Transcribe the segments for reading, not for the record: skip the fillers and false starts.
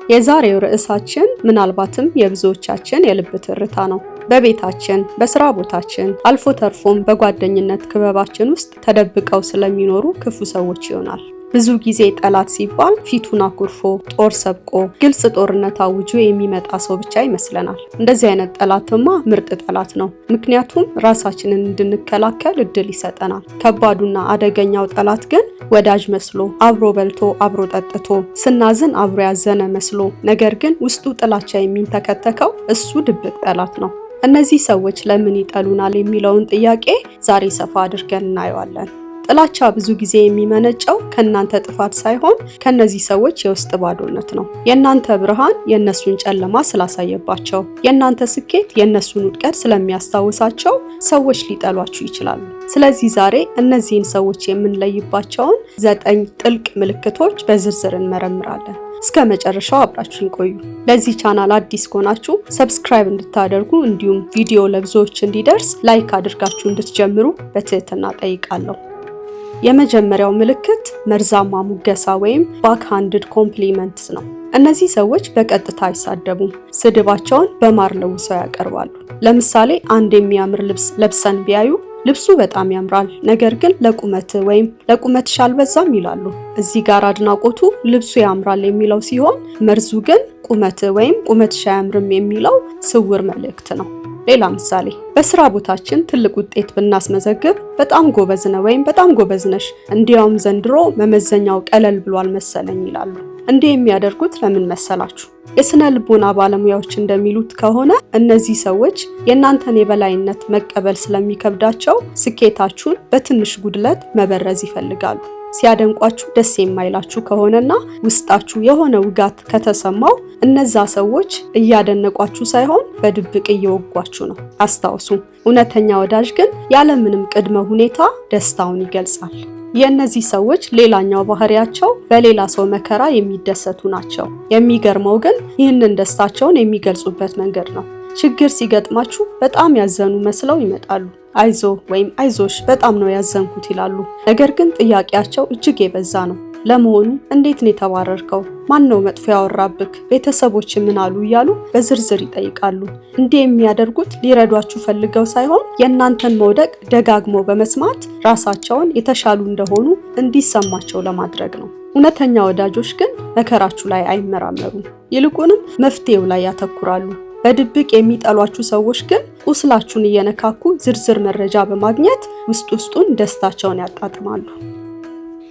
የዛሬው ርዕሳችን ምናልባትም የብዙዎቻችን የልብ ትርታ ነው። በቤታችን፣ በስራ ቦታችን፣ አልፎ ተርፎም በጓደኝነት ክበባችን ውስጥ ተደብቀው ስለሚኖሩ ክፉ ሰዎች ይሆናል። ብዙ ጊዜ ጠላት ሲባል ፊቱን አኩርፎ፣ ጦር ሰብቆ፣ ግልጽ ጦርነት አውጆ የሚመጣ ሰው ብቻ ይመስለናል። እንደዚህ አይነት ጠላትማ ምርጥ ጠላት ነው። ምክንያቱም ራሳችንን እንድንከላከል እድል ይሰጠናል። ከባዱና አደገኛው ጠላት ግን ወዳጅ መስሎ፣ አብሮ በልቶ አብሮ ጠጥቶ፣ ስናዝን አብሮ ያዘነ መስሎ፣ ነገር ግን ውስጡ ጥላቻ የሚንተከተከው እሱ ድብቅ ጠላት ነው። እነዚህ ሰዎች ለምን ይጠሉናል የሚለውን ጥያቄ ዛሬ ሰፋ አድርገን እናየዋለን። ጥላቻ ብዙ ጊዜ የሚመነጨው ከእናንተ ጥፋት ሳይሆን ከነዚህ ሰዎች የውስጥ ባዶነት ነው። የእናንተ ብርሃን የእነሱን ጨለማ ስላሳየባቸው፣ የእናንተ ስኬት የእነሱን ውድቀት ስለሚያስታውሳቸው ሰዎች ሊጠሏችሁ ይችላሉ። ስለዚህ ዛሬ እነዚህን ሰዎች የምንለይባቸውን 9 ጥልቅ ምልክቶች በዝርዝር እንመረምራለን። እስከ መጨረሻው አብራችሁን ቆዩ። ለዚህ ቻናል አዲስ ከሆናችሁ subscribe እንድታደርጉ እንዲሁም ቪዲዮ ለብዙዎች እንዲደርስ like አድርጋችሁ እንድትጀምሩ በትህትና ጠይቃለሁ። የመጀመሪያው ምልክት መርዛማ ሙገሳ ወይም backhanded compliments ነው። እነዚህ ሰዎች በቀጥታ አይሳደቡም። ስድባቸውን በማር ለውሰው ያቀርባሉ። ለምሳሌ አንድ የሚያምር ልብስ ለብሰን ቢያዩ "ልብሱ በጣም ያምራል፣ ነገር ግን ለቁመት ወይም ለቁመትሽ አልበዛም" ይላሉ። እዚህ ጋር አድናቆቱ ልብሱ ያምራል የሚለው ሲሆን መርዙ ግን ቁመት ወይም ቁመትሽ አያምርም የሚለው ስውር መልእክት ነው። ሌላ ምሳሌ፣ በስራ ቦታችን ትልቅ ውጤት ብናስመዘግብ "በጣም ጎበዝ ነህ" ወይም "በጣም ጎበዝ ነሽ፣ እንዲያውም ዘንድሮ መመዘኛው ቀለል ብሏል መሰለኝ" ይላሉ። እንዲህ የሚያደርጉት ለምን መሰላችሁ? የስነ ልቦና ባለሙያዎች እንደሚሉት ከሆነ እነዚህ ሰዎች የእናንተን የበላይነት መቀበል ስለሚከብዳቸው ስኬታችሁን በትንሽ ጉድለት መበረዝ ይፈልጋሉ። ሲያደንቋችሁ ደስ የማይላችሁ ከሆነና ውስጣችሁ የሆነ ውጋት ከተሰማው እነዛ ሰዎች እያደነቋችሁ ሳይሆን በድብቅ እየወጓችሁ ነው። አስታውሱ፣ እውነተኛ ወዳጅ ግን ያለምንም ቅድመ ሁኔታ ደስታውን ይገልጻል። የእነዚህ ሰዎች ሌላኛው ባህሪያቸው በሌላ ሰው መከራ የሚደሰቱ ናቸው። የሚገርመው ግን ይህንን ደስታቸውን የሚገልጹበት መንገድ ነው። ችግር ሲገጥማችሁ በጣም ያዘኑ መስለው ይመጣሉ። "አይዞ" ወይም "አይዞሽ፣ በጣም ነው ያዘንኩት" ይላሉ። ነገር ግን ጥያቄያቸው እጅግ የበዛ ነው። "ለመሆኑ እንዴት ነው የተባረርከው? ማን ነው መጥፎ ያወራብክ? ቤተሰቦች ምን አሉ?" እያሉ በዝርዝር ይጠይቃሉ። እንዲህ የሚያደርጉት ሊረዷችሁ ፈልገው ሳይሆን የእናንተን መውደቅ ደጋግሞ በመስማት ራሳቸውን የተሻሉ እንደሆኑ እንዲሰማቸው ለማድረግ ነው። እውነተኛ ወዳጆች ግን መከራችሁ ላይ አይመራመሩም፣ ይልቁንም መፍትሄው ላይ ያተኩራሉ። በድብቅ የሚጠሏችሁ ሰዎች ግን ቁስላችሁን እየነካኩ ዝርዝር መረጃ በማግኘት ውስጥ ውስጡን ደስታቸውን ያጣጥማሉ።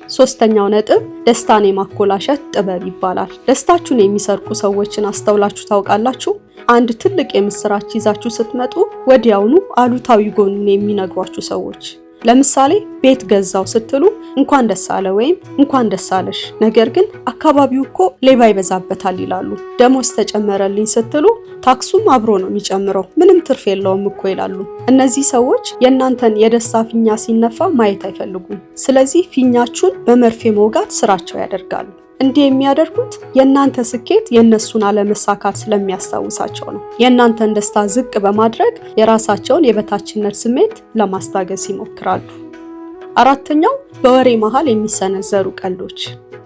ሶስተኛው ነጥብ ደስታን የማኮላሸት ጥበብ ይባላል። ደስታችሁን የሚሰርቁ ሰዎችን አስተውላችሁ ታውቃላችሁ? አንድ ትልቅ የምስራች ይዛችሁ ስትመጡ ወዲያውኑ አሉታዊ ጎኑን የሚነግሯችሁ ሰዎች። ለምሳሌ ቤት ገዛው ስትሉ "እንኳን ደስ አለ" ወይም "እንኳን ደስ አለሽ፣ ነገር ግን አካባቢው እኮ ሌባ ይበዛበታል" ይላሉ። ደሞዝ ተጨመረልኝ ስትሉ "ታክሱም አብሮ ነው የሚጨምረው፣ ምንም ትርፍ የለውም እኮ" ይላሉ። እነዚህ ሰዎች የእናንተን የደስታ ፊኛ ሲነፋ ማየት አይፈልጉም። ስለዚህ ፊኛችሁን በመርፌ መውጋት ስራቸው ያደርጋሉ። እንዲህ የሚያደርጉት የእናንተ ስኬት የእነሱን አለመሳካት ስለሚያስታውሳቸው ነው። የእናንተን ደስታ ዝቅ በማድረግ የራሳቸውን የበታችነት ስሜት ለማስታገስ ይሞክራሉ። አራተኛው በወሬ መሃል የሚሰነዘሩ ቀልዶች።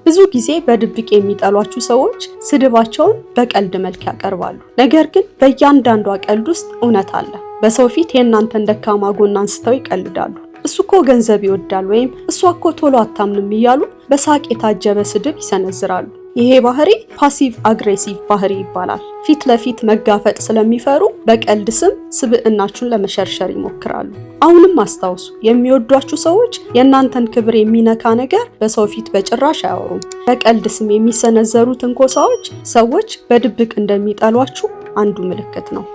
ብዙ ጊዜ በድብቅ የሚጠሏችሁ ሰዎች ስድባቸውን በቀልድ መልክ ያቀርባሉ። ነገር ግን በእያንዳንዷ ቀልድ ውስጥ እውነት አለ። በሰው ፊት የእናንተን ደካማ ጎን አንስተው ይቀልዳሉ። "እሱ እኮ ገንዘብ ይወዳል" ወይም "እሷ እኮ ቶሎ አታምንም" እያሉ በሳቅ የታጀበ ስድብ ይሰነዝራሉ። ይሄ ባህሪ passive aggressive ባህሪ ይባላል። ፊት ለፊት መጋፈጥ ስለሚፈሩ በቀልድ ስም ስብዕናችሁን ለመሸርሸር ይሞክራሉ። አሁንም አስታውሱ፣ የሚወዷችሁ ሰዎች የእናንተን ክብር የሚነካ ነገር በሰው ፊት በጭራሽ አያወሩም። በቀልድ ስም የሚሰነዘሩ ትንኮሳዎች ሰዎች በድብቅ እንደሚጠሏችሁ አንዱ ምልክት ነው።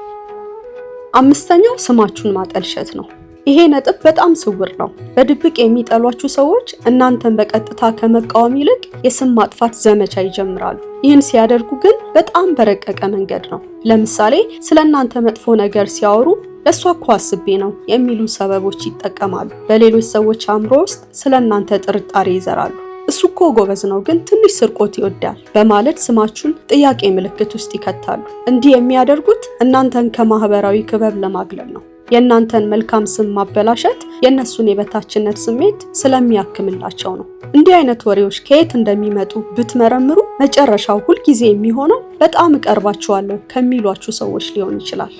አምስተኛው ስማችሁን ማጠልሸት ነው። ይሄ ነጥብ በጣም ስውር ነው። በድብቅ የሚጠሏችሁ ሰዎች እናንተን በቀጥታ ከመቃወም ይልቅ የስም ማጥፋት ዘመቻ ይጀምራሉ። ይህን ሲያደርጉ ግን በጣም በረቀቀ መንገድ ነው። ለምሳሌ ስለ እናንተ መጥፎ ነገር ሲያወሩ "ለእሷ እኮ አስቤ ነው" የሚሉ ሰበቦች ይጠቀማሉ። በሌሎች ሰዎች አእምሮ ውስጥ ስለ እናንተ ጥርጣሬ ይዘራሉ። "እሱ እኮ ጎበዝ ነው፣ ግን ትንሽ ስርቆት ይወዳል" በማለት ስማችሁን ጥያቄ ምልክት ውስጥ ይከታሉ። እንዲህ የሚያደርጉት እናንተን ከማህበራዊ ክበብ ለማግለል ነው። የእናንተን መልካም ስም ማበላሸት የእነሱን የበታችነት ስሜት ስለሚያክምላቸው ነው። እንዲህ አይነት ወሬዎች ከየት እንደሚመጡ ብትመረምሩ መጨረሻው ሁልጊዜ የሚሆነው በጣም እቀርባችኋለሁ ከሚሏችሁ ሰዎች ሊሆን ይችላል።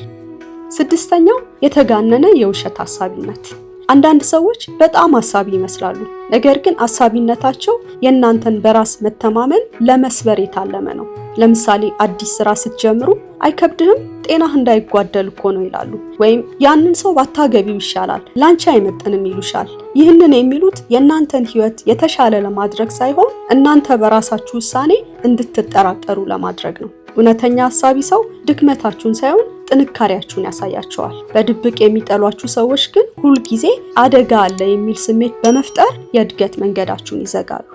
ስድስተኛው የተጋነነ የውሸት አሳቢነት። አንዳንድ ሰዎች በጣም አሳቢ ይመስላሉ፣ ነገር ግን አሳቢነታቸው የእናንተን በራስ መተማመን ለመስበር የታለመ ነው። ለምሳሌ አዲስ ስራ ስትጀምሩ አይከብድህም? ጤናህ እንዳይጓደል እኮ ነው ይላሉ። ወይም ያንን ሰው ባታገቢው ይሻላል፣ ላንቺ አይመጥንም ይሉሻል። ይህንን የሚሉት የእናንተን ሕይወት የተሻለ ለማድረግ ሳይሆን እናንተ በራሳችሁ ውሳኔ እንድትጠራጠሩ ለማድረግ ነው። እውነተኛ አሳቢ ሰው ድክመታችሁን ሳይሆን ጥንካሬያችሁን ያሳያቸዋል። በድብቅ የሚጠሏችሁ ሰዎች ግን ሁልጊዜ አደጋ አለ የሚል ስሜት በመፍጠር የእድገት መንገዳችሁን ይዘጋሉ።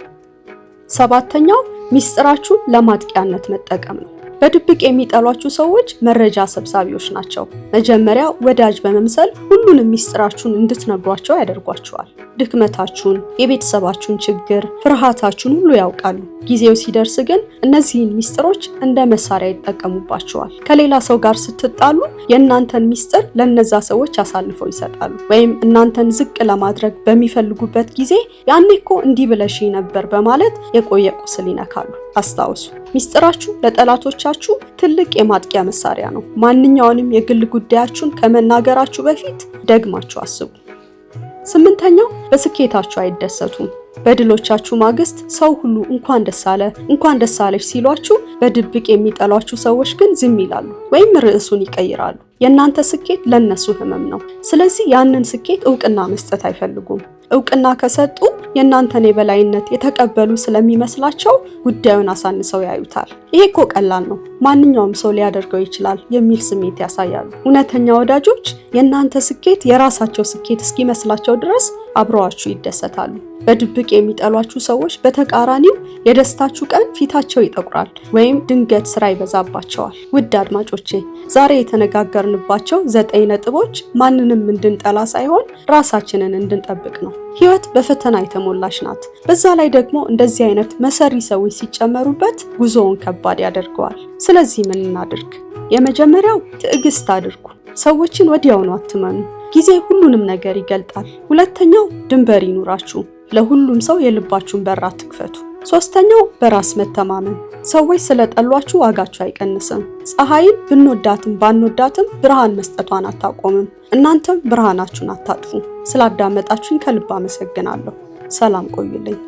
ሰባተኛው ሚስጥራችሁን ለማጥቂያነት መጠቀም ነው። በድብቅ የሚጠሏችሁ ሰዎች መረጃ ሰብሳቢዎች ናቸው። መጀመሪያ ወዳጅ በመምሰል ሁሉንም ሚስጥራችሁን እንድትነግሯቸው ያደርጓችኋል። ድክመታችሁን፣ የቤተሰባችሁን ችግር፣ ፍርሃታችሁን ሁሉ ያውቃሉ። ጊዜው ሲደርስ ግን እነዚህን ሚስጥሮች እንደ መሳሪያ ይጠቀሙባቸዋል። ከሌላ ሰው ጋር ስትጣሉ የእናንተን ሚስጥር ለነዛ ሰዎች አሳልፈው ይሰጣሉ። ወይም እናንተን ዝቅ ለማድረግ በሚፈልጉበት ጊዜ ያኔ እኮ እንዲህ ብለሽኝ ነበር በማለት የቆየ ቁስል ይነካሉ። አስታውሱ፣ ሚስጥራችሁ ለጠላቶቻችሁ ትልቅ የማጥቂያ መሳሪያ ነው። ማንኛውንም የግል ጉዳያችሁን ከመናገራችሁ በፊት ደግማችሁ አስቡ። ስምንተኛው በስኬታችሁ አይደሰቱም። በድሎቻችሁ ማግስት ሰው ሁሉ እንኳን ደስ አለ እንኳን ደስ አለሽ ሲሏችሁ፣ በድብቅ የሚጠሏችሁ ሰዎች ግን ዝም ይላሉ ወይም ርዕሱን ይቀይራሉ። የእናንተ ስኬት ለነሱ ህመም ነው። ስለዚህ ያንን ስኬት እውቅና መስጠት አይፈልጉም። እውቅና ከሰጡ የእናንተን የበላይነት የተቀበሉ ስለሚመስላቸው ጉዳዩን አሳንሰው ያዩታል። ይሄ እኮ ቀላል ነው፣ ማንኛውም ሰው ሊያደርገው ይችላል የሚል ስሜት ያሳያሉ። እውነተኛ ወዳጆች የእናንተ ስኬት የራሳቸው ስኬት እስኪመስላቸው ድረስ አብረዋችሁ ይደሰታሉ። በድብቅ የሚጠሏችሁ ሰዎች በተቃራኒው የደስታችሁ ቀን ፊታቸው ይጠቁራል ወይም ድንገት ስራ ይበዛባቸዋል። ውድ አድማጮቼ፣ ዛሬ የተነጋገርንባቸው 9 ነጥቦች ማንንም እንድንጠላ ሳይሆን ራሳችንን እንድንጠብቅ ነው። ህይወት በፈተና የተሞላች ናት። በዛ ላይ ደግሞ እንደዚህ አይነት መሰሪ ሰዎች ሲጨመሩበት ጉዞውን ከባድ ያደርገዋል። ስለዚህ ምን እናድርግ? የመጀመሪያው ትዕግስት አድርጉ። ሰዎችን ወዲያውኑ አትመኑ። ጊዜ ሁሉንም ነገር ይገልጣል። ሁለተኛው ድንበር ይኑራችሁ። ለሁሉም ሰው የልባችሁን በር አትክፈቱ። ሶስተኛው በራስ መተማመን። ሰዎች ስለጠሏችሁ ዋጋችሁ አይቀንስም። ፀሐይን ብንወዳትም ባንወዳትም ብርሃን መስጠቷን አታቆምም። እናንተም ብርሃናችሁን አታጥፉ። ስላዳመጣችሁኝ ከልብ አመሰግናለሁ። ሰላም ቆዩልኝ።